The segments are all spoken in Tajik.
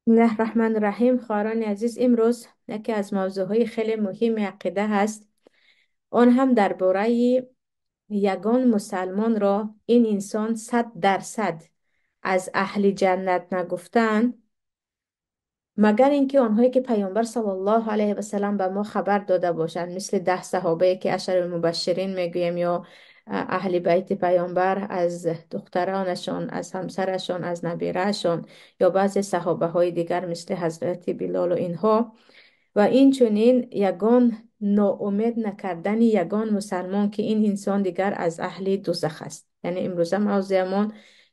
الله الرحمن الرحیم. خواهران عزیز، امروز یکی از موضوعهای خیلی مهم عقیده هست، آن هم درباره یگان مسلمان را این انسان 100% از اهل جنت نگفتن، مگر اینکه آنهایی که پیامبر صلی الله علیه و سلم به ما خبر داده باشند، مثل 10 صحابه که عشر المبشرین میگوییم، یا اهل بیت پیامبر از دخترانشان، از همسرشان، از نبیرهشان، یا بعضی صحابه های دیگر مثل حضرت بلال و اینها. و این چنین یگان ناامید نکردن یگان مسلمان که این انسان دیگر از اهل دوزخ است. یعنی امروزه موضوعمان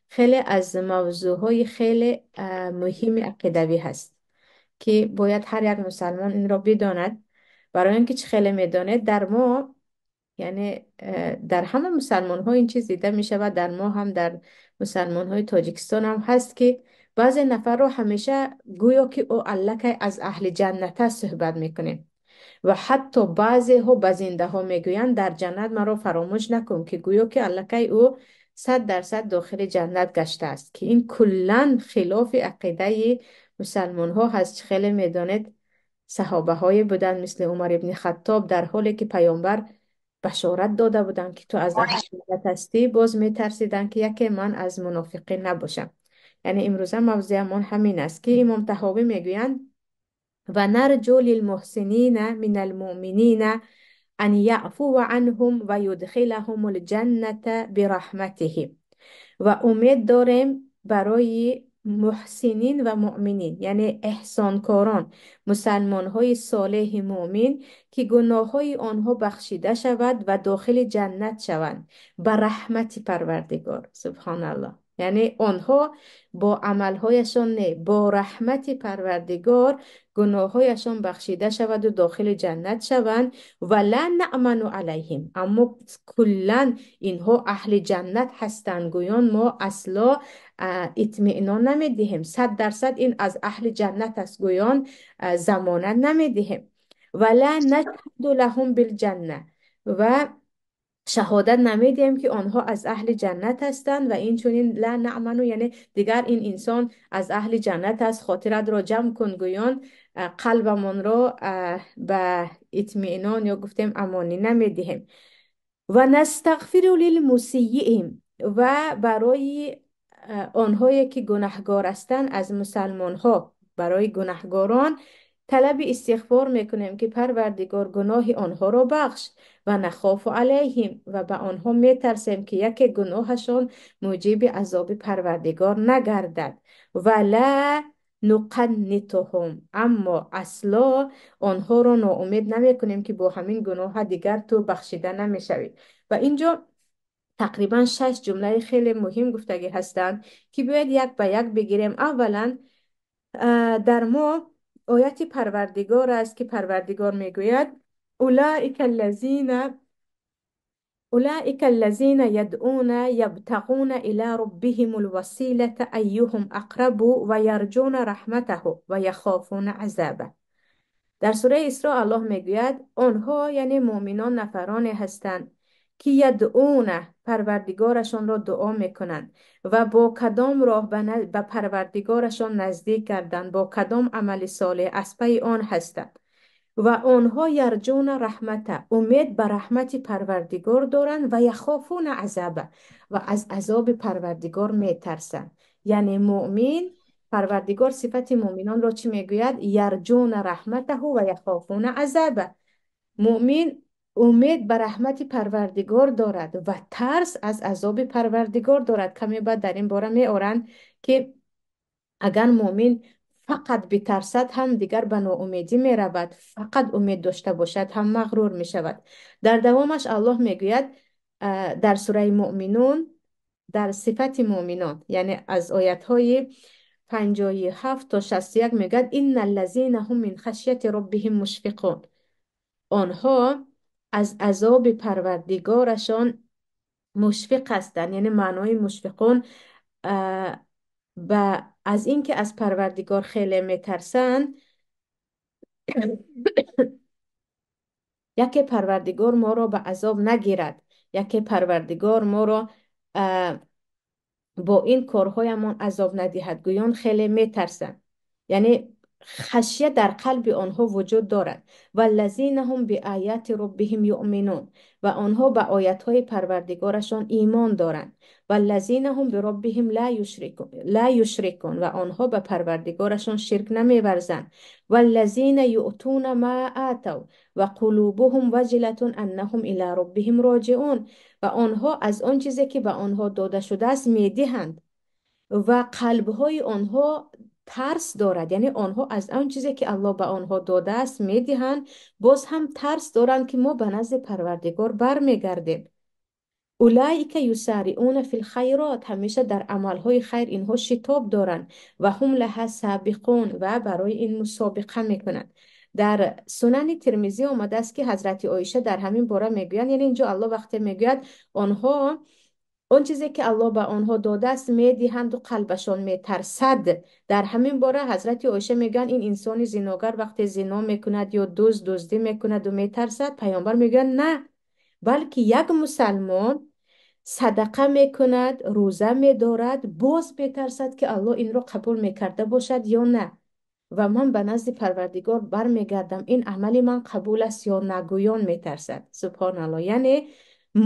خیلی از موضوعهای خیلی مهم عقیدوی هست که باید هر یک مسلمان این را بداند. برای اینکه چه خیلی میداند در ما، یعنی در همه مسلمان ها این چیز دیده می شود، در ما هم، در مسلمان های تاجیکستان هم هست که بعضی نفر رو همیشه گویا که او الکی از اهل جنت است صحبت میکنیم و حتی بعضی ها به زنده ها میگویند در جنت مرا فراموش نکن، که گویا که الکی او 100% داخل جنت گشته است، که این کلا خلاف عقیده مسلمان ها هست. خیلی میدانید صحابه های بودن مثل عمر ابن خطاب، در حالی که پیامبر بشارت داده بودن که تو از اهل جنت هستی، باز میترسیدن که یکی من از منافقین نباشم. یعنی امروزه موضوعمان همین است که امام طحاوی میگویند و نرجو للمحسنین من المؤمنین ان یعفو عنهم و یدخلهم الجنة برحمته. و امید داریم برای محسنین و مؤمنین، یعنی احسانکاران، مسلمان های صالح مؤمن، که گناه های آنها بخشیده شود و داخل جنت شوند به رحمت پروردگار. سبحان الله. یعنی آنها با عملهایشان نه، با رحمت پروردگار گناههایشان بخشیده شود و داخل جنت شوند. و لا نأمن علیهم، اما کلا اینها اهل جنت هستند، گویان ما اصلا اطمینان نمیدهیم، 100% این از اهل جنت است، گویان ضمانت نمیدهیم. و لا نشهد لهم بالجنه، و شهادت نمیدیم که آنها از اهل جنت هستند. و این چنین لا نعمنو، یعنی دیگر این انسان از اهل جنت است، خاطرت را جمع کن، گویان قلبمان را به اطمینان یا گفتیم امانی نمیدهیم. و نستغفر للمسیئین، و برای آنهایی که گناهگار هستند از مسلمان ها، برای گناهگاران طلب استغفار میکنیم که پروردگار گناه آنها را بخش. و نخاف علیهم، و به آنها میترسیم که یک گناهشان موجب عذاب پروردگار نگردد. و لا نقنطهم، اما اصلا آنها را ناامید نمیکنیم که با همین گناه دیگر تو بخشیده نمیشوی. و اینجا تقریبا 6 جمله خیلی مهم گفتگی هستند که باید یک به یک بگیریم. اولا در ما آیت پروردگار است که پروردگار میگوید اولئک الذین یدعون یبتغون الی ربهم الوسیلة ایهم اقرب و یرجون رحمته و یخافون عذابه. در سوره اسراء الله میگوید آنها، یعنی مؤمنان، نفرانی هستند که یدعون، پروردگارشان را دعا میکنند و با کدام راه به پروردگارشان نزدیک کردند، با کدام عمل صالح از پی آن هستند. و آنها یرجون رحمته، امید به رحمت پروردگار دارند، و یخافون عذابه، و از عذاب پروردگار میترسند. یعنی مؤمن، پروردگار صفت مؤمنان را چی میگوید؟ یرجون رحمته و یخافون عذابه. مؤمن امید به رحمت پروردگار دارد و ترس از عذاب پروردگار دارد. کمی بعد در این باره می آرند که اگر مؤمن فقط بترسد هم دیگر به ناامیدی می رود، فقط امید داشته باشد هم مغرور می شود. در دوامش الله می گوید در سوره مؤمنون، در صفت مؤمنان، یعنی از آیت های 57 تا 61 می گوید ان الذین هم من خشیت ربهم مشفقون، آنها از عذاب پروردگارشان مشفق هستند. یعنی معنای مشفقون و از اینکه از پروردگار خیلی میترسند، یکی پروردگار ما را به عذاب نگیرد، یکی پروردگار ما را با این کارهایمان عذاب ندهد، گویان خیلی میترسند. Яъне хашия дар қалби онҳо вуҷуд дорад. Валлазина ҳум биояти роббиҳим юъминун, ва онҳо ба оятҳои парвардигорашон имон доранд. Валлазина ҳум бироббиҳим ла юшрикун, ва онҳо ба парвардигорашон ширк намеварзанд. Валлазина юътуна ма атав ва қулубуҳум ваҷилатун аннаҳум ила роббиҳим роҷиун, ва онҳо аз он чизе ки ба онҳо дода шудааст медиҳанд ва қалбҳои онҳо тарс дорад. Яъне онҳо аз он чизе ки Аллоҳ ба онҳо додааст медиҳанд, боз ҳам тарс доранд ки мо ба назди Парвардигор бармегардем. Улаика юсариуна фил хайрот, ҳамеша дар амалҳои хайр инҳо шитоб доранд. Ва ҳум лаҳа сабиқун, ва барои ин мусобиқа мекунанд. Дар Сунани Тирмизӣ омадааст ки ҳазрати Оиша дар ҳамин бора мегӯянд, яъне инҷо Аллоҳ вақте мегӯяд онҳо он чизе ки Аллоҳ ба онҳо додааст медиҳанд ва қалбашон метарсад. Дар ҳамин бора ҳазрати Оиша мегӯянд ин инсони зиногар вақте зино мекунад ё дузд дуздӣ мекунад ва метарсад, паёмбар мегӯянд на, балки як мусалмон садақа мекунад, рӯза медорад, боз метарсад ки Аллоҳ инро қабул мекарда бошад ё на, ва ман ба назди Парвардигор бармегардам, ин амали ман қабул аст ё на, гӯён метарсад. Субҳоналлоҳ. Яъне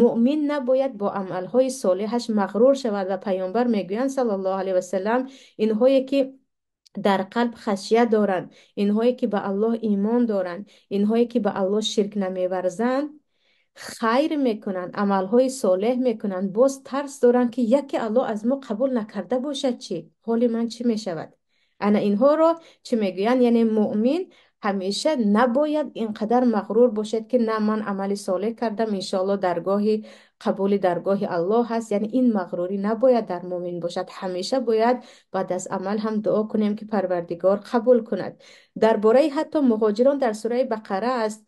муъмин набояд бо амалҳои солеҳаш мағрур шавад. Ва паёмбар мегӯянд саллаллоҳу алайҳи васаллам, инҳое ки дар қалб хашия доранд, инҳое ки ба Аллоҳ имон доранд, инҳое ки ба Аллоҳ ширк намеварзанд, хайр мекунанд, амалҳои солеҳ мекунанд, боз тарс доранд ки яке Аллоҳ аз мо қабул накарда бошад чӣ? Ҳоли ман чӣ мешавад? Ана инҳоро чӣ мегӯянд? Яъне муъмин ҳамеша набояд инқадар мағрур бошад ки на, ман амали солеҳ кардам, иншоаллоҳ даргоҳи қабули даргоҳи Аллоҳ ҳаст. Яъне ин мағрурӣ набояд дар муъмин бошад. Ҳамеша бояд баъд аз амал ҳам дуо кунем ки Парвардигор қабул кунад. Дар бораи ҳатто муҳоҷирон дар сураи Бақара аст,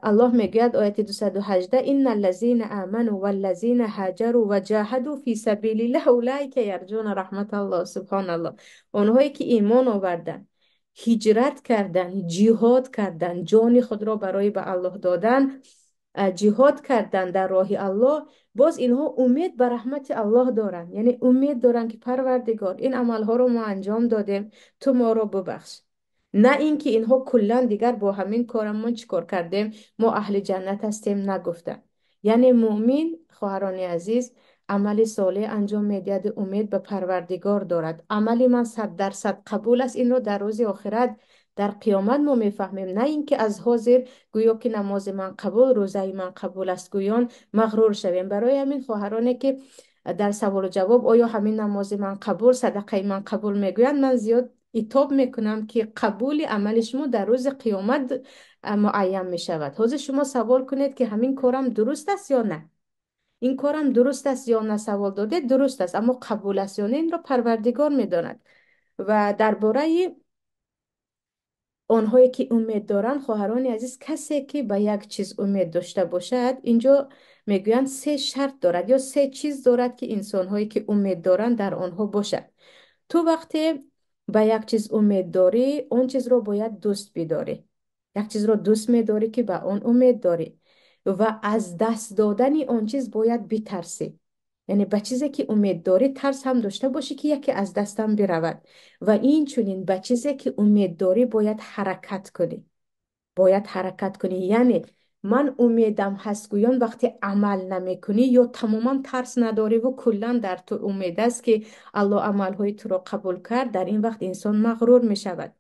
Аллоҳ мегӯяд ояти 218: инна аллазина аману валлазина ҳаҷару ва ҷаҳаду фи сабилиллаҳ улайка ярҷуна раҳматаллоҳ. Субҳоналлоҳ. Онҳое ки имон оварданд, ҳиҷрат карданд, ҷиҳод карданд, ҷони худро барои ба Аллоҳ додан, ҷиҳод карданд дар роҳи Аллоҳ, боз инҳо умед ба раҳмати Аллоҳ доранд. Яъне умед доранд ки Парвардигор, ин амалҳоро мо анҷом додем, ту моро бубахш. На ин ки инҳо куллан дигар бо ҳамин корамон чӣ кор кардем, мо аҳли ҷаннат ҳастем нагуфтанд. Яъне муъмин, хоҳарони азиз, амали солеҳ анҷом медиҳад, умед ба Парвардигор дорад. Амали ман 100% қабул аст, инро дар рӯзи охират, дар қиёмат мо мефаҳмем, на ин ки аз ҳозир гӯё ки намози ман қабул, рӯзаи ман қабул аст гӯён мағрур шавем. Барои ҳамин хоҳароне ки дар саволу ҷавоб оё ҳамин намози ман қабул, садақаи ман қабул мегӯянд, ман зиёд итоб мекунам ки қабули амали шумо дар рӯзи қиёмат муайян мешавад. Ҳозир шумо савол кунед ки ҳамин корам дуруст аст ё на, ин корам дуруст аст ё на, савол додед, дуруст аст, аммо қабул аст ё не, инро Парвардигор медонад. Ва дар бораи онҳое ки умед доранд, хоҳарони азиз, касе ки ба як чиз умед дошта бошад, инҷо мегӯянд се шарт дорад ё се чиз дорад ки инсонҳое ки умед доранд дар онҳо бошад. Ту вақте ба як чиз умед дорӣ, он чизро бояд дӯст бидорӣ. Як чизро дӯст медорӣ ки ба он умед дорӣ ва аз даст додани он чиз бояд битарсӣ. Яъне ба чизе ки умед дорӣ тарс ҳам дошта бошӣ ки яке аз дастам биравад. Ва инчунин ба чизе ки умед дорӣ бояд ҳаракат кунӣ. Бояд ҳаракат кунӣ. Яъне ман умедам ҳаст гӯён вақте амал намекунӣ ё тамоман тарс надорӣ ва куллан дар ту умед аст ки Аллоҳ амалҳои туро қабул кард, дар ин вақт инсон мағрур мешавад.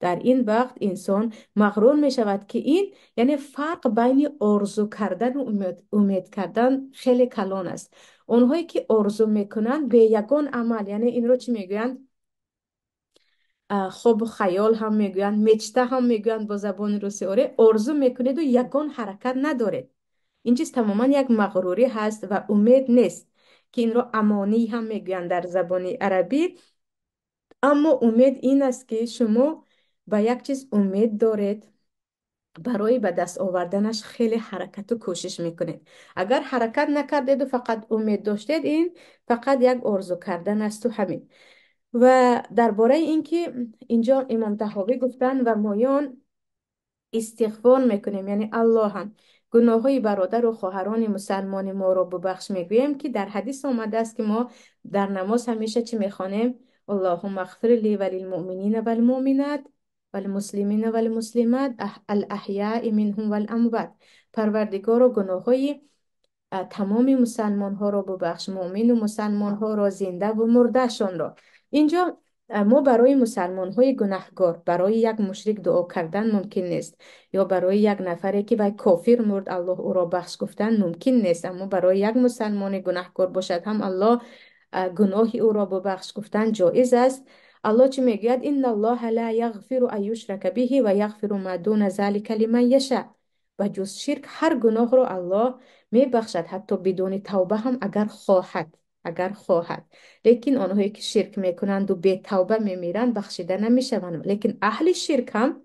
Дар ин вақт инсон мағрур мешавад ки ин, яъне фарқ байни орзу кардан ва умед кардан хеле калон аст. Онҳое ки орзу мекунанд бе ягон амал, яъне инро чӣ мегӯянд? Хобу хаёл ҳам мегӯянд, мечта ҳам мегӯянд бо забони русӣ. Оре, орзу мекунеду ягон ҳаракат надоред. Ин чиз тамоман як мағрурӣ ҳаст ва умед нест, ки инро амонӣ ҳам мегӯянд дар забони арабӣ. Аммо умед ин аст ки шумо ба як чиз умед доред, барои ба даст оварданаш хеле ҳаракату кӯшиш мекунед. Агар ҳаракат накардеду фақат умед доштед, ин фақат як орзу кардан асту ҳамин. Ва дар бораи ин ки инҷо Имом Таҳовӣ гуфтанд ва моён истиғфор мекунем, яъне Аллоҳам гуноҳҳои бародару хоҳарони мусалмони моро бубахш мегӯем, ки дар ҳадис омадааст ки мо дар намоз ҳамеша чӣ мехонем? اللهم اغفر لي وللمؤمنين والمؤمنات والمسلمین والمسلمات الاحیاء منهم والاموات. پروردگارا، گناه‌های تمام مسلمان ها را ببخش، مؤمن و مسلمان ها را، زنده و مردهشان را. اینجا ما برای مسلمان های گناهگار، برای یک مشرک دعا کردن ممکن نیست، یا برای یک نفری که وی کافر مرد الله او را بخش گفتن ممکن نیست. اما برای یک مسلمان گناهگار باشد هم الله گناه او را ببخش گفتن جایز است. الله چی میگوید؟ ان الله لا یغفر ان یشرک به و یغفر ما دون ذلک لمن یشاء. و جز شرک هر گناه را الله میبخشد، حتی بدون توبه هم اگر خواهد، اگر خواهد. لیکن آنهایی که شرک میکنند و بی توبه میمیرند بخشیده نمیشوند. لیکن اهل شرک هم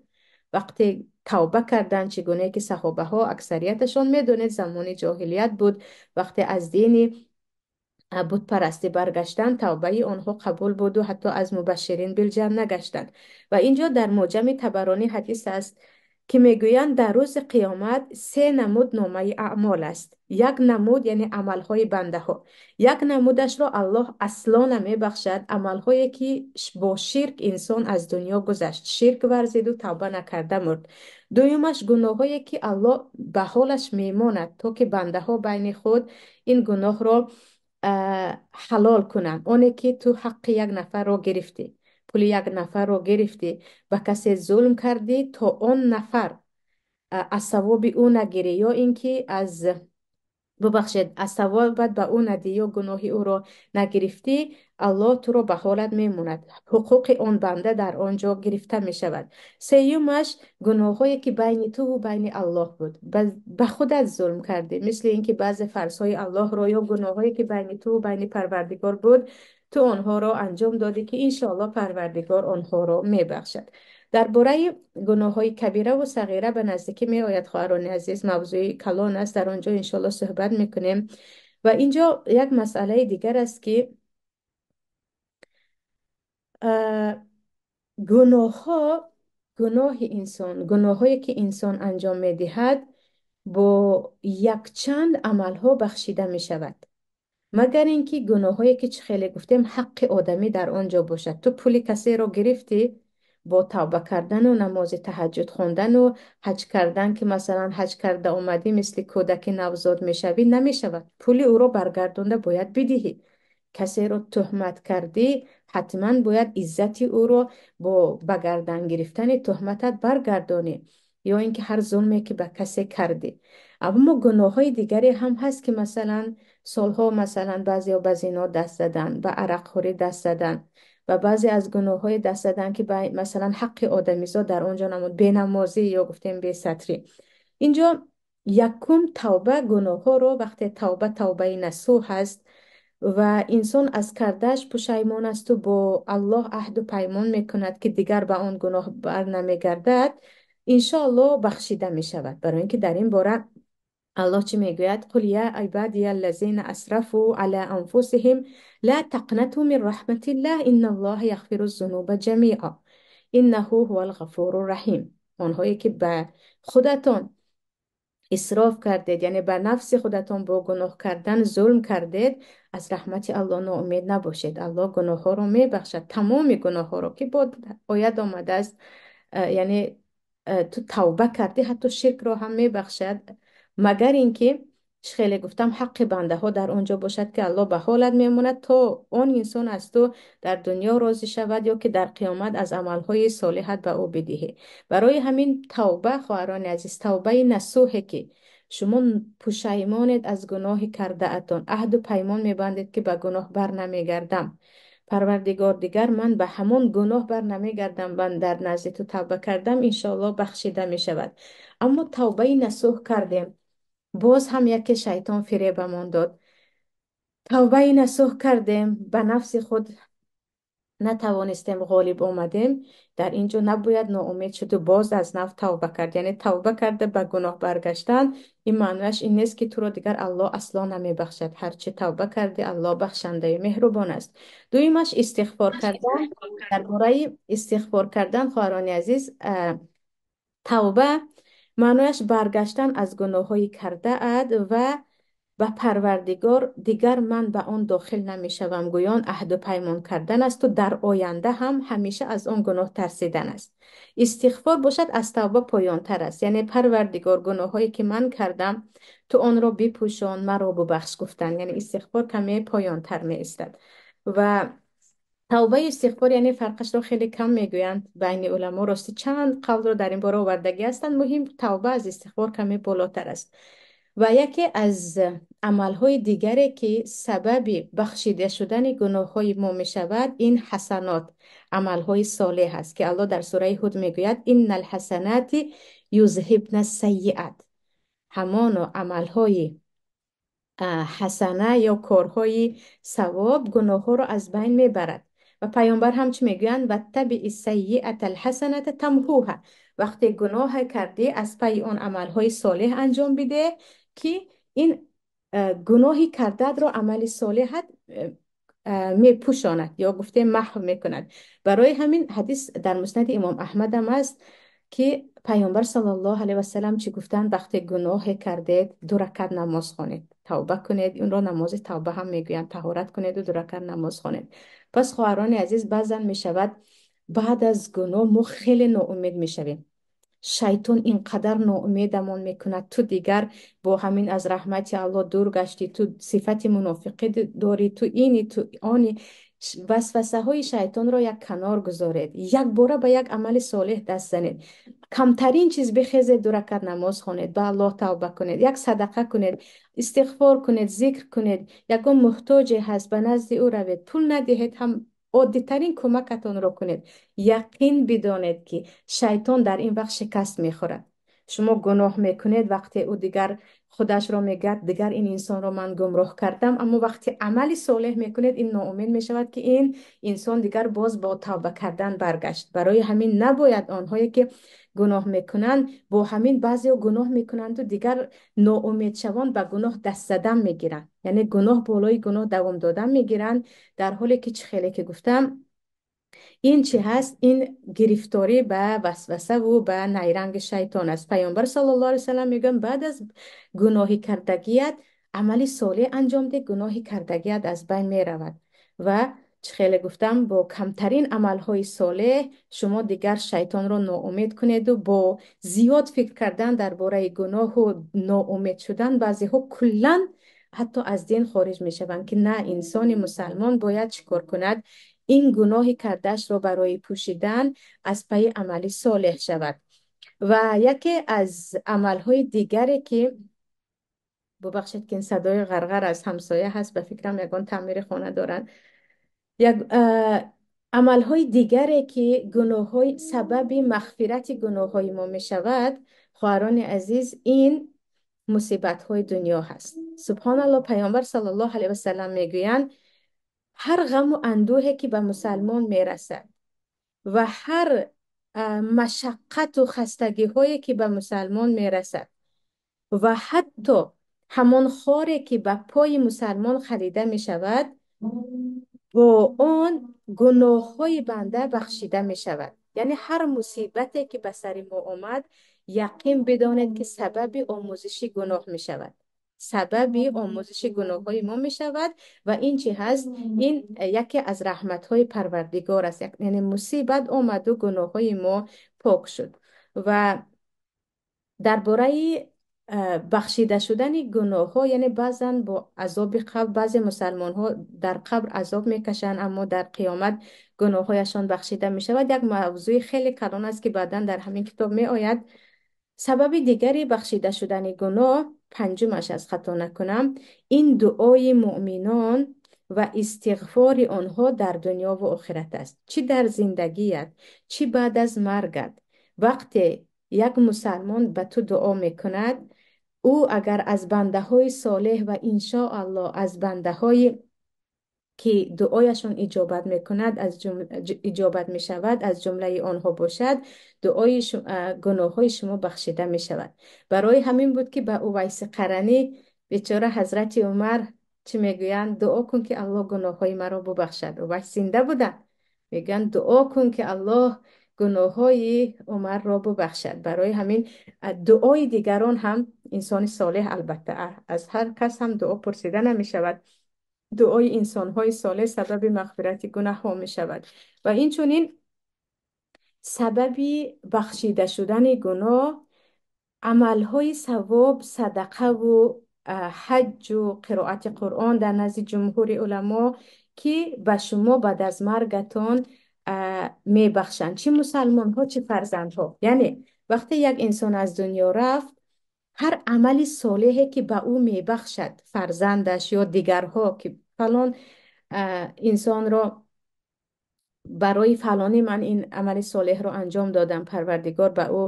وقتی توبه کردن، چگونه که صحابه ها اکثریتشان میدونید زمان جاهلیت بود، وقتی از دین بت پرستی برگشتن توبه آنها قبول بود و حتی از مبشرین بالجنه گشتند. و اینجا در معجم طبرانی حدیث است که میگویند در روز قیامت سه نمود نامه اعمال است. یک نمود یعنی عملهای بنده ها، یک نمودش را الله اصلا نمیبخشد، عملهایی که با شرک انسان از دنیا گذشت، شرک ورزید و توبه نکرده مرد. دویمش گناهایی که الله به حالش میماند تا که بنده ها بین خود این گناه را حلال کنند. آنی که تو حق یک نفر را گرفتی، پول یک نفر را گرفتی، به کسی ظلم کردی تا آن نفر از ثواب او نگیری، یا اینکه از ببخشید از ثوابت به او ندی یا گناه او را نگرفتی، الله تو را به حالت میموند، حقوق آن بنده در آنجا گرفته می شود. سیومش گناهایی که بین تو و بین الله بود، به خودت ظلم کردی، مثل اینکه بعض فرض‌های الله را یا گناهایی که بین تو و بین پروردگار بود تو آنها را انجام دادی که انشاءالله پروردگار آنها را میبخشد. درباره گناه‌های کبیره و صغیره به نزدیکی می آید خواهران عزیز، موضوع کلان است، در آنجا انشاءالله صحبت میکنیم. و اینجا یک مسئله دیگر است که گناه‌ها، گناه انسان، گناه‌هایی که انسان انجام می‌دهد با یک چند عمل‌ها بخشیده می‌شود، مگر اینکه گناه‌هایی که چه خیلی گفتیم حق آدمی در آنجا باشد. تو پول کسی را گرفتی، با توبه کردن و نماز تهجد خواندن و حج کردن که مثلا حج کرده آمدی مثل کودک نوزاد میشوی، نمیشود. پول او را برگردانده باید بدهی. کسی را تهمت کردی، حتما باید عزت او را با بگردن گرفتن تهمتت برگردانی، یا اینکه هر ظلمی که به کسی کردی. اما گناه‌های دیگری هم هست که مثلا سالها مثلا بعضی به زنا دست زدن، به عرق خوری دست زدن و بعضی از گناه‌های دست زدن که مثلا حق آدمیزاد در آنجا نمود، بینمازی یا گفتیم بی ستری. اینجا یکم توبه گناه‌ها رو وقتی توبه توبه نصوح هست و انسان از کردهش پشیمان است و با الله عهد و پیمان میکند که دیگر به آن گناه بر نمیگردد، انشاءالله بخشیده میشود. برای اینکه در این باره الله چی میگوید؟ قل یا عبادی الذین اسرفوا علی انفسهم لا تقنطوا من رحمت الله ان الله یغفر الذنوب جمیعا انه هو الغفور الرحیم. آنهایی که به خودتان اسراف کردید، یعنی به نفس خودتان با گناه کردن ظلم کردید، از رحمت الله ناامید نباشید. الله گناه ها رو میبخشد، تمام گناه ها رو که با آیت آمده است، یعنی تو توبه کردی حتی شرک رو هم میبخشد، مگر اینکه خیلی گفتم حق بنده ها در آنجا باشد که الله به حالت میماند تا آن انسان از تو در دنیا راضی شود یا که در قیامت از عملهای صالحت به او بدهی. برای همین توبه خواهران عزیز، توبه نصوحه که شما پشیمانید از گناه کرده اتان، عهد و پیمان میبندید که به گناه بر نمیگردم، پروردگار دیگر من به همان گناه بر نمیگردم، من در نزد تو توبه کردم، انشاءالله بخشیده میشود. اما توبه نصوح کردیم، باز هم یکی شیطان فریبمان داد، توبه نصوح کردیم، به نفس خود نتوانستیم غالب آمدیم، در اینجا نباید ناامید شد و باز از نو توبه کرد. یعنی توبه کرده به گناه برگشتن، این معنیش این نیست که تو را دیگر الله اصلا نمیبخشد. هرچه توبه کردی الله بخشنده مهربان است. دویمش استغفار کردن. درباره استغفار کردن خواهران عزیز، توبه معنیش برگشتن از گناه‌های کرده اد و Ба Парвардигор дигар ман ба он дохил намешавам гӯён аҳду паймон кардан аст ва дар оянда ҳам ҳамеша аз он гуноҳ тарсидан аст. Истиғфор бошад, аз тавба поёнтар аст. Яъне Парвардигор, гуноҳҳое ки ман кардам, ту онро бипӯшон, маро бубахш гуфтан. Яъне истиғфор каме поёнтар меистад. Ва тавбаи истиғфор, яъне фарқашро хеле кам мегӯянд байни уламо. Рости чанд қавлро дар ин бора овардагӣ ҳастанд. Муҳим, тавба аз истиғфор каме болотар аст. Ва яке аз амалҳои дигаре ки сабаби бахшида шудани гуноҳҳои мо мешавад, ин ҳасанот, амалҳои солеҳ аст, ки Аллоҳ дар сураи Ҳуд мегӯяд: иннал ҳасанати юзҳибна сайиат. Ҳамоно амалҳои ҳасана ё корҳои савоб гуноҳҳоро аз байн мебарад. Ва паёмбар ҳам чӣ мегӯянд? Ваттабии сайиатал ҳасаната тамҳуҳа. Вақте гуноҳ кардӣ, аз пайи он амалҳои солеҳ анҷом бидеҳ, ки ин гуноҳи кардаатро амали солеҳат мепӯшонад ё гуфтем маҳв мекунад. Барои ҳамин ҳадис дар муснади имом Аҳмад ҳам аст, ки паёмбар саллаллоҳу алайҳи васаллам чӣ гуфтанд? Вақте гуноҳе кардед, ду ракат намоз хонед, тавба кунед. Инро намози тавба ҳам мегӯянд. Таҳорат кунед ва ду ракат намоз хонед. Пас хоҳарони азиз, баъзан мешавад, баъд аз гуноҳ мо хеле ноумед мешавем. Шайтон инқадар ноумедамон мекунад: ту дигар бо ҳамин аз раҳмати Аллоҳ дур гаштӣ, ту сифати мунофиқӣ дорӣ, ту ини, ту они. Васвасаҳои шайтонро як канор гузоред, якбора ба як амали солеҳ даст занед. Камтарин чиз, бихезед, ду ракат намоз хонед, ба Аллоҳ тавба кунед, як садақа кунед, истиғфор кунед, зикр кунед. Ягон муҳтоҷе ҳаст, ба назди ӯ равед, пул надиҳед ҳам, оддитарин кӯмакатонро кунед. Яқин бидонед, ки шайтон дар ин вақт шикаст мехӯрад. Шумо гуноҳ мекунед, вақте ӯ дигар худашро мегӯяд: дигар ин инсонро ман гумроҳ кардам. Аммо вақте амали солеҳ мекунед, ин ноумед мешавад, ки ин инсон дигар боз бо тавба кардан баргашт. Барои ҳамин набояд онҳое ки гуноҳ мекунанд, бо ҳамин баъзеҳо гуноҳ мекунанду дигар ноумедшавон ба гуноҳ даст задан мегиранд, яъне гуноҳ болои гуноҳ давом додан мегиранд, дар ҳоле ки чӣ хеле ки гуфтам, ин чӣ ҳаст? Ин гирифторӣ ба васвасаву ба найранги шайтон аст. Паёмбар саллаллоҳу алайҳи васаллам мегӯянд: баъд аз гуноҳи кардагият амали солеҳ анҷом деҳ, гуноҳи кардагият аз байн меравад. Ва чӣ хеле гуфтам, бо камтарин амалҳои солеҳ шумо дигар шайтонро ноумед кунеду бо зиёд фикр кардан дар бораи гуноҳу ноумед шудан баъзеҳо куллан ҳатто аз дин хориҷ мешаванд, ки на, инсони мусалмон бояд чӣ кор кунад? Ин гуноҳи кардаашро барои пӯшидан аз пайи амали солеҳ шавад. Ва яке аз амалҳои дигаре ки, бубахшед, ки ин садои ғарғар аз ҳамсоя ҳаст, ба фикрам ягон таъмири хона доранд. Як амалҳои дигаре ки гуноҳҳои сабаби мағфирати гуноҳҳои мо мешавад, хоҳарони азиз, ин мусибатҳои дунё ҳаст. Субҳоналлоҳ, паёмбар саллаллоҳу алайҳи васаллам мегӯянд: ҳар ғаму андӯҳе ки ба мусалмон мерасад ва ҳар машаққату хастагиҳое ки ба мусалмон мерасад ва ҳатто ҳамон хоре ки ба пои мусалмон харида мешавад, бо он гуноҳҳои банда бахшида мешавад. Яъне ҳар мусибате ки ба сари мо омад, яқин бидонед, ки сабаби омӯзиши гуноҳ мешавад, сабаби омӯзиши гуноҳҳои мо мешавад. Ва ин чӣ ҳаст? Ин яке аз раҳматҳои Парвардигор аст. Яъне мусибат омаду гуноҳҳои мо пок шуд. Ва дар бораи бахшида шудани гуноҳҳо, яъне баъзан бо азоби қабр, баъзе мусалмонҳо дар қабр азоб мекашанд, аммо дар қиёмат гуноҳҳояшон бахшида мешавад, як мавзӯи хеле калон аст, ки баъдан дар ҳамин китоб меояд. Сабаби дигари бахшида шудани гуноҳ, панҷумаш аз хато накунам, ин дуои муъминон ва истиғфори онҳо дар дунё ву охират аст. Чӣ дар зиндагият, чӣ баъд аз маргат, вақте як мусалмон ба ту дуо мекунад, ӯ агар аз бандаҳои солеҳ ва иншоаллоҳ аз бандаҳое ки дуояшон иҷобат мекунад, аз иҷобат мешавад, аз ҷумлаи онҳо бошад, дуои гуноҳҳои шумо бахшида мешавад. Барои ҳамин буд, ки ба Увайси Қаранӣ бечора ҳазрати Умар чӣ мегӯянд? Дуо кун, ки Аллоҳ гуноҳҳои маро бубахшад. Увайс зинда буданд, мегӯянд: дуо кун, ки Аллоҳ гуноҳҳои Умарро бубахшад. Барои ҳамин дуои дигарон ҳам Инсони солеҳ, албатта, аз ҳар кас ҳам дуо пурсида намешавад. Дуои инсонҳои солеҳ сабаби мағфирати гунаҳҳо мешавад ва инчунин сабаби бахшида шудани гуноҳ амалҳои савоб, садақаву ҳаҷҷу қироати Қуръон дар назди ҷумҳури уламо, ки ба шумо баъд аз маргатон мебахшанд, чӣ мусалмонҳо, чӣ фарзандҳо. Яъне вақте як инсон аз дунё рафт, ҳар амали солеҳе ки ба ӯ мебахшад фарзандаш ё дигарҳо, ки фалон инсонро барои фалонӣ ман ин амали солеҳро анҷом додам, Парвардигор, ба ӯ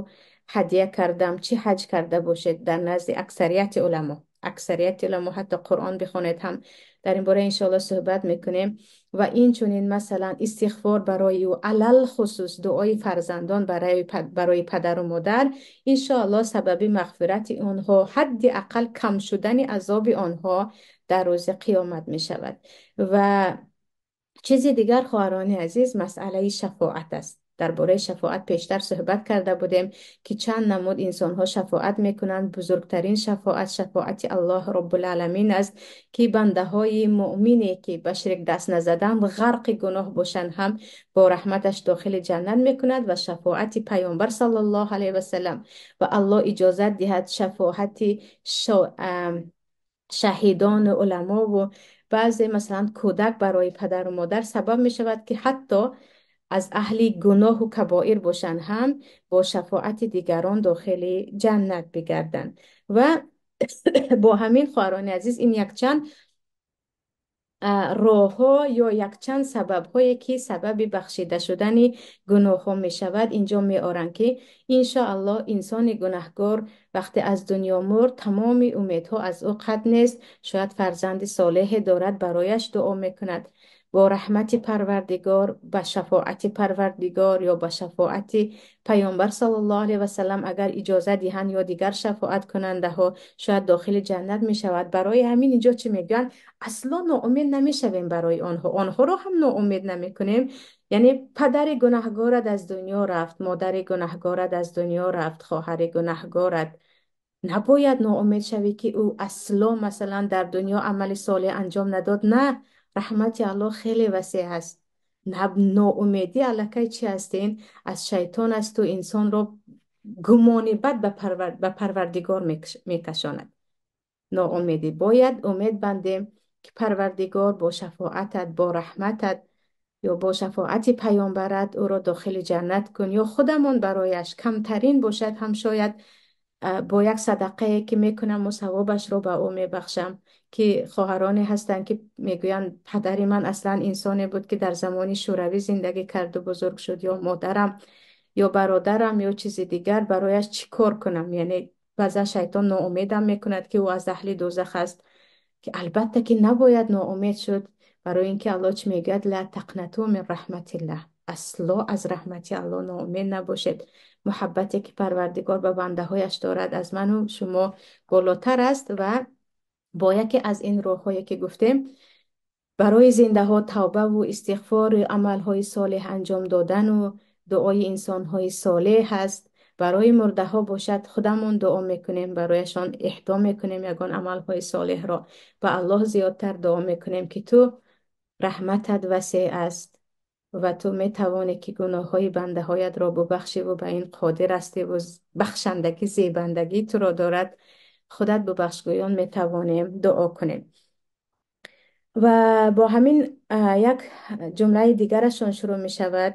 ҳадя кардам, чӣ ҳаҷ карда бошед, дар назди аксарияти уламо, аксарияти уламо, ҳатто Қуръон бихонед ҳам, дар ин бора иншоалло суҳбат мекунем. Ва инчунин, масалан, истиғфор барои ӯ, алалхусус дуои фарзандон барои падару модар, иншоалло сабаби мағфирати онҳо, ҳадди ақал кам шудани азоби онҳо дар рӯзи қиёмат мешавад. Ва чизи дигар, хоҳарони азиз, масъалаи шафоат аст. Дар бораи шафоат пештар суҳбат карда будем, ки чанд намуд инсонҳо шафоат мекунанд. Бузургтарин шафоат шафоати Аллоҳ Роббулаламин аст, ки бандаҳои муъмине, ки ба ширк даст назаданд, ғарқи гуноҳ бошанд ҳам, бо раҳматаш дохили ҷаннат мекунад. Ва шафоати Паёмбар саллаллоҳу алайҳи васалам, ва Аллоҳ иҷозат диҳад, шафоати шаҳидону уламову баъзе, масалан, кӯдак барои падару модар сабаб мешавад, ки ҳатто аз аҳли гуноҳу кабоир бошанд ҳам, бо шафоати дигарон дохили ҷаннат бигарданд. Ва бо ҳамин, хоҳарони азиз, ин якчанд роҳҳо ё якчанд сабабҳое, ки сабаби бахшида шудани гуноҳҳо мешавад, инҷо меоранд, ки иншоаллоҳ инсони гунаҳгор вақте аз дунё мурд, тамоми умедҳо аз ӯ қатъ нест. Шояд фарзанди солеҳе дорад, барояш дуо мекунад, бо раҳмати Парвардигор, ба шафоати Парвардигор ё ба шафоати Паёмбар саллаллоҳу алайҳи васалам, агар иҷоза диҳанд, ё дигар шафоаткунандаҳо, шояд дохили ҷаннат мешавад. Барои ҳамин инҷо чӣ мегӯянд? Асло ноумед намешавем барои онҳо, онҳоро ҳам ноумед намекунем. Яъне падари гунаҳгорат аз дунё рафт, модари гунаҳгорат аз дунё рафт, хоҳари гунаҳгорат, набояд ноумед шавӣ, ки ӯ асло, масалан, дар дунё амали солеҳ анҷом надод. На, раҳмати Аллоҳ хеле васеъ аст. Ноумедӣ аллакай чи ҳастен? Аз шайтон асту инсонро гумони бад ба Парвардигор мекашонад ноумедӣ. Бояд умед бандем, ки Парвардигор, бо шафоатат, бо раҳматат ё бо шафоати паёмбарат ӯро дохили ҷаннат кун, ё худамон барояш камтарин бошад ҳам, шояд бо як садақае, ки мекунаму савобашро ба ӯ мебахшам. Ки хоҳароне ҳастанд, ки мегӯянд: падари ман аслан инсоне буд, ки дар замони Шӯравӣ зиндагӣ карду бузург шуд, ё модарам, ё бародарам, ё чизи дигар, барояш чӣ кор кунам? Яъне баъзан шайтон ноумедам мекунад, ки ӯ аз аҳли дӯзах аст, ки албатта ки набояд ноумед шуд, барои ин ки Аллоҳ чӣ мегӯяд? Ла тақнату мин раҳматиллаҳ. Асло аз раҳмати Аллоҳ ноумед набошед. Муҳаббате, ки Парвардигор ба бандаҳояш дорад, аз ману шумо болотар аст. Ва бо яке аз ин роҳҳое, ки гуфтем, барои зиндаҳо тавбаву истиғфору амалҳои солеҳ анҷом додану дуои инсонҳои солеҳ ҳаст. Барои мурдаҳо бошад, худамон дуо мекунем, барояшон иҳдо мекунем ягон амалҳои солеҳро, ба Аллоҳ зиёдтар дуо мекунем, ки ту раҳматат васеъ аст ва ту метавонӣ, ки гуноҳҳои бандаҳоятро бубахшиву ба ин қодир ҳастиву бахшандагӣ зебандагӣ туро дорад, худат бубахшгӯён метавонем дуо кунем. Ва бо ҳамин як ҷумлаи дигарашон шурӯъ мешавад.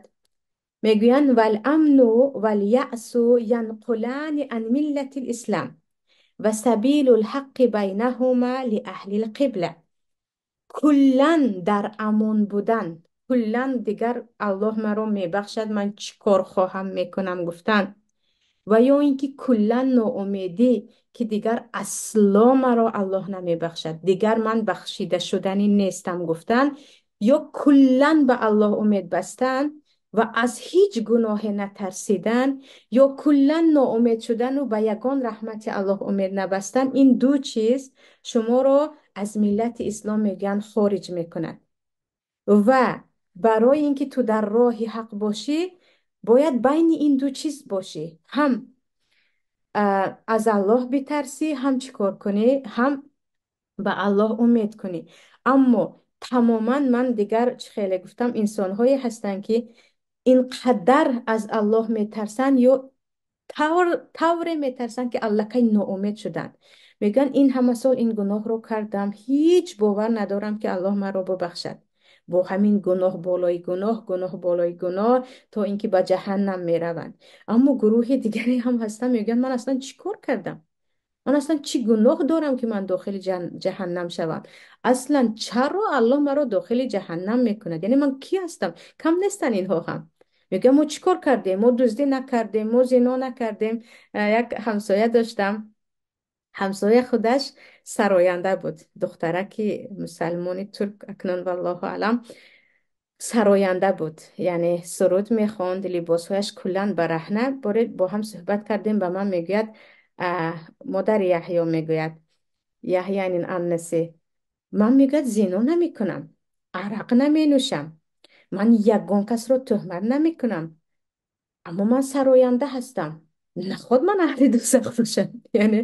Мегӯянд: валамну валясу янқулани ан миллати лислам ва сабилу лҳаққи байнаҳума лиаҳли лқибла. Куллан дар амон будан, куллан дигар Аллоҳ маро мебахшад, ман чӣ кор хоҳам мекунам гуфтан, ва ё ин ки куллан ноумедӣ, ки дигар асло маро Аллоҳ намебахшад, дигар ман бахшида шуданӣ нестам гуфтан, ё куллан ба Аллоҳ умед бастан ва аз ҳеҷ гуноҳе натарсидан, ё куллан ноумед шудану ба ягон раҳмати Аллоҳ умед набастан, ин ду чиз шуморо аз миллати ислом, мегӯянд, хориҷ мекунад. Ва барои ин ки ту дар роҳи ҳақ бошӣ, бояд байни ин ду чиз бошӣ. Ҳам Аз Аллоҳ битарсӣ, ҳам чӣ кор кунӣ, ҳам ба Аллоҳ умед кунӣ. Аммо тамоман ман дигар чӣ хеле гуфтам, инсонҳое ҳастанд, ки ин қадар аз Аллоҳ метарсанд ё тавре метарсанд, ки аллакай ноумед шуданд. Мегӯянд, ин ҳама сол ин гуноҳро кардам, ҳеҷ бовар надорам, ки Аллоҳ маро бубахшад. Бо ҳамин гуноҳ болои гуноҳ, гуноҳ болои гуноҳ, то ин ки ба ҷаҳаннам мераванд. Аммо гурӯҳи дигаре ҳам ҳастанд, мегӯянд, ман аслан чӣ кор кардам? Ман аслан чӣ гуноҳ дорам, ки ман дохили ҷаҳаннам шавам? Аслан чаро Аллоҳ маро дохили ҷаҳаннам мекунад? Яъне ман кӣ ҳастам? Кам нестанд инҳо ҳам. Мегӯям, мо чӣ кор кардем? Мо дуздӣ накардем, мо зино накардем. Як ҳамсоя доштам. Ҳамсоя худаш сароянда буд. Духтараки мусалмони турк, акнун валлоҳу аълам, сароянда буд. Яъне суруд мехонд, либосҳояш куллан бараҳна. Боре бо ҳам суҳбат кардем, ба ман мегӯяд, модари Яҳё мегӯяд, Яҳянин аннаси. Ман, мегӯяд, зино намекунам, арақ наменӯшам, ман ягон касро туҳмат намекунам, аммо ман сароянда ҳастам. Наход ман аҳли дузах бошам? Яъне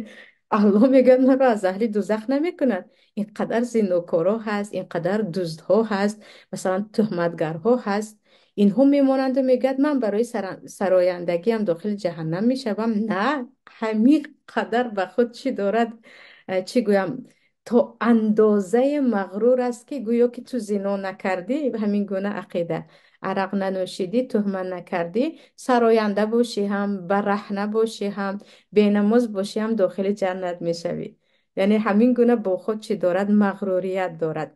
Аллоҳ, мегӯяд, маро аз аҳли дузах намекунад. Ин қадар зинокоро ҳаст, ин қадар дуздҳо ҳаст, масалан, туҳматгарҳо ҳаст. Инҳо мемонанду, мегӯяд, ман барои сарояндагиам дохили ҷаҳаннам мешавам? На, ҳамин қадар ба худ чӣ дорад, чӣ гӯям, то андозае мағрур аст, ки гӯё ки ту зино накардӣ, ҳамин гуна ақида, арақ нанӯшидӣ, туҳмат накардӣ, сароянда бошӣ ҳам, бараҳна бошӣ ҳам, бенамоз бошӣ ҳам, дохили ҷаннат мешавӣ. Яъне ҳамин гуна бо худ чӣ дорад? Мағрурият дорад.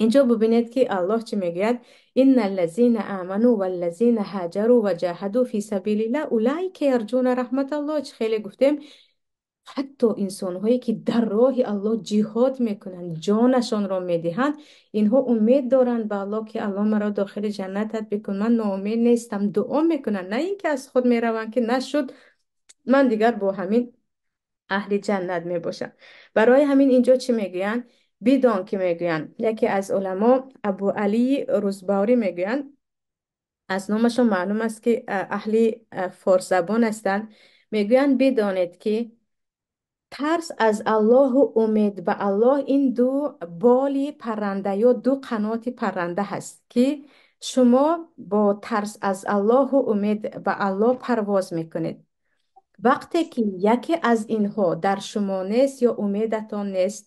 Инҷо бубинед, ки Аллоҳ чӣ мегӯяд: инна аллазина аману валлазина ҳаҷару ва ҷаҳаду фи сабилилла улайка ярҷуна раҳматаллоҳ. Чӣ хеле гуфтем, ҳатто инсонҳое, ки дар роҳи Аллоҳ ҷиҳод мекунанд, ҷонашонро медиҳанд, инҳо умед доранд ба Аллоҳ, ки Аллоҳ, маро дохили ҷаннатат бикун, ман ноумед нестам. Дуо мекунанд, на ин ки аз худ мераванд, ки нашуд, ман дигар бо ҳамин аҳли ҷаннат мебошам. Барои ҳамин инҷо чӣ мегӯянд? Бидон, ки мегӯянд, яке аз уламо, Абу Алии Рузбаурӣ мегӯянд, аз номашон маълум аст, ки аҳли форсзабон ҳастанд, мегӯянд, бидонед, ки тарс аз Аллоҳу умед ба Аллоҳ ин ду боли парранда ё ду қаноти парранда ҳаст, ки шумо бо тарс аз Аллоҳу умед ба Аллоҳ парвоз мекунед. Вақте ки яке аз инҳо дар шумо нест ё умедатон нест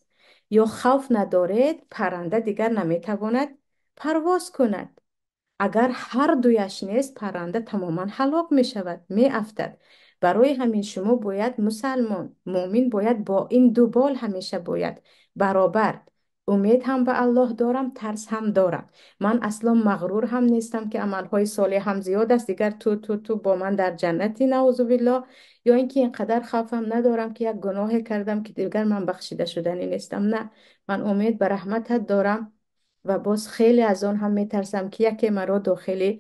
ё хавф надоред, парранда дигар наметавонад парвоз кунад. Агар ҳар дуяш нест, парранда тамоман ҳалок мешавад, меафтад. Барои ҳамин шумо бояд, мусалмон, муъмин бояд бо ин ду бол ҳамеша бояд баробар: умед ҳам ба Аллоҳ дорам, тарс ҳам дорам. Ман асло мағрур ҳам нестам, ки амалҳои солеҳ ҳам зиёд аст, дигар ту бо ман дар ҷаннати, наузубиллоҳ, ё ин ки ин қадар хавфам надорам, ки як гуноҳе кардам, ки дигар ман бахшида шуданӣ нестам. На, ман умед ба раҳматат дорам ва боз хеле аз он ҳам метарсам, ки яке маро дохили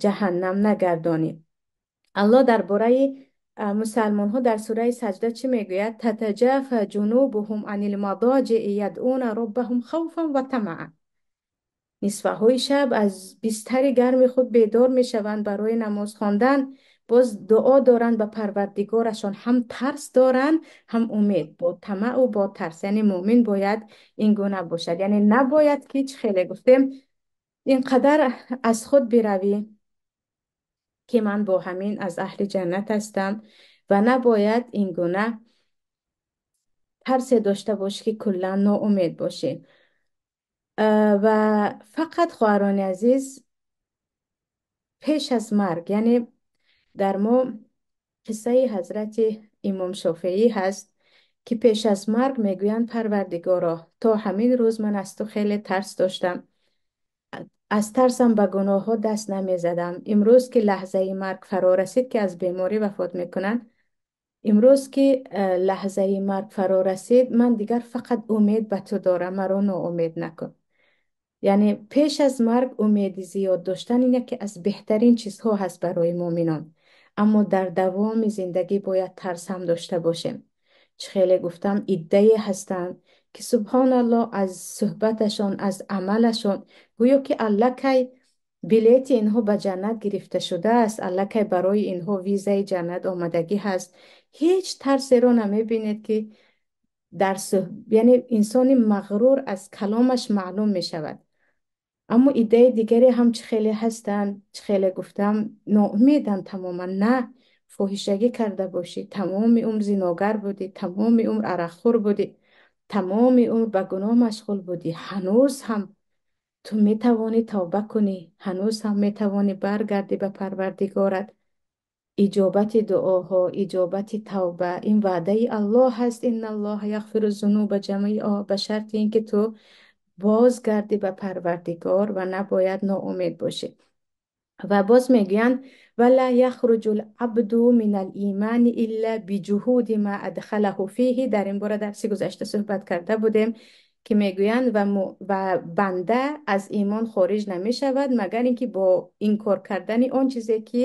ҷаҳаннам нагардонӣ. Аллоҳ дар бораи мусалмонҳо дар сураи Саҷда чӣ мегӯяд? Татаҷафа ҷунубуҳум анил мадоҷии ядъуна роббаҳум хавфан ва тамаа. Нисфаҳои шаб аз бистари гарми худ бедор мешаванд барои намоз хондан, боз дуо доранд ба Парвардигорашон, ҳам тарс доранд, ҳам умед, бо тамаъу бо тарс. Яъне муъмин бояд ин гуна бошад. Яъне набояд, ки чӣ хеле гуфтем, ин қадар аз худ биравӣ, ки ман бо ҳамин аз аҳли ҷаннат ҳастам, ва набояд ин гуна тарсе дошта бошӣ, ки куллан ноумед бошӣ. Ва фақат, хоҳарони азиз, пеш аз марг, яъне дар мо қиссаи ҳазрати Имом Шофеӣ ҳаст, ки пеш аз марг мегӯянд: Парвардигоро, то ҳамин рӯз ман аз ту хеле тарс доштам, аз тарсам ба гуноҳҳо даст намезадам. Имрӯз ки лаҳзаи марг фаро расид, ки аз беморӣ вафот мекунанд, имрӯз ки лаҳзаи марг фаро расид, ман дигар фақат умед ба ту дорам, маро ноумед накун. Яъне пеш аз марг умеди зиёд доштан ин яке аз беҳтарин чизҳо ҳаст барои муъминон. Аммо дар давоми зиндагӣ бояд тарс ҳам дошта бошем. Чӣ хеле гуфтам, иддае ҳастанд, ки субҳоналлоҳ, аз суҳбаташон, аз амалашон гӯё ки аллакай Билети инҳо ба ҷаннат гирифта шудааст, аллакай барои инҳо визаи ҷаннат омадагӣ ҳаст. Ҳеҷ тарсеро намебинед, ки дар, яъне инсони мағрур аз каломаш маълум мешавад. Аммо иддаи дигаре ҳам чӣ хеле ҳастанд, чӣ хеле гуфтам, ноумеданд тамоман. На фоҳишагӣ карда бошӣ, тамоми умр зиногар будӣ, тамоми умр арақхӯр будӣ, тамоми умр ба гуноҳ машғул будӣ, ҳанӯз ҳам ту метавонӣ тавба кунӣ, ҳанӯз ҳам метавонӣ баргардӣ ба Парвардигорат. Иҷобати дуоҳо, иҷобати тавба, ин ваъдаи Аллоҳ ҳаст. Инналлоҳа яғфиру зунуба ҷамиа, ба шарти ин ки ту бозгардӣ ба Парвардигор ва набояд ноумед бошӣ. Ва боз мегӯянд: вала яхруҷул абду минал имани илла биҷуҳуди ма адхалаҳу фиҳи. Дар ин бора дарси гузашта суҳбат карда будем, ки мегӯянд ва банда аз имон хориҷ намешавад, магар ин ки бо инкор кардани он чизе, ки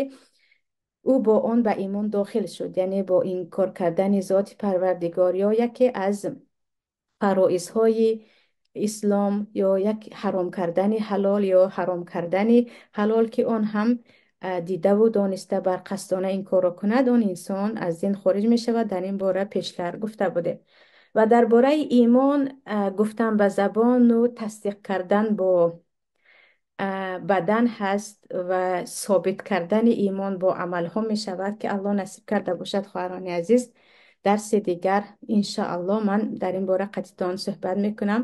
ӯ бо он ба имон дохил шуд, яъне бо инкор кардани зоти Парвардигор ё яке аз фароизҳои ислом ё як ҳаром кардани ҳалол ё ҳаром кардани ҳалол, ки он ҳам дидаву дониста барқасдона ин корро кунад, он инсон аз дин хориҷ мешавад. Дар ин бора пештар гуфта будем. Ва дар бораи имон гуфтан ба забону тасдиқ кардан бо бадан ҳаст ва собит кардани имон бо амалҳо мешавад, ки Аллоҳ насиб карда бошад, хоҳарони азиз, дарси дигар, иншоаллоҳ, ман дар ин бора қатитон суҳбат мекунам.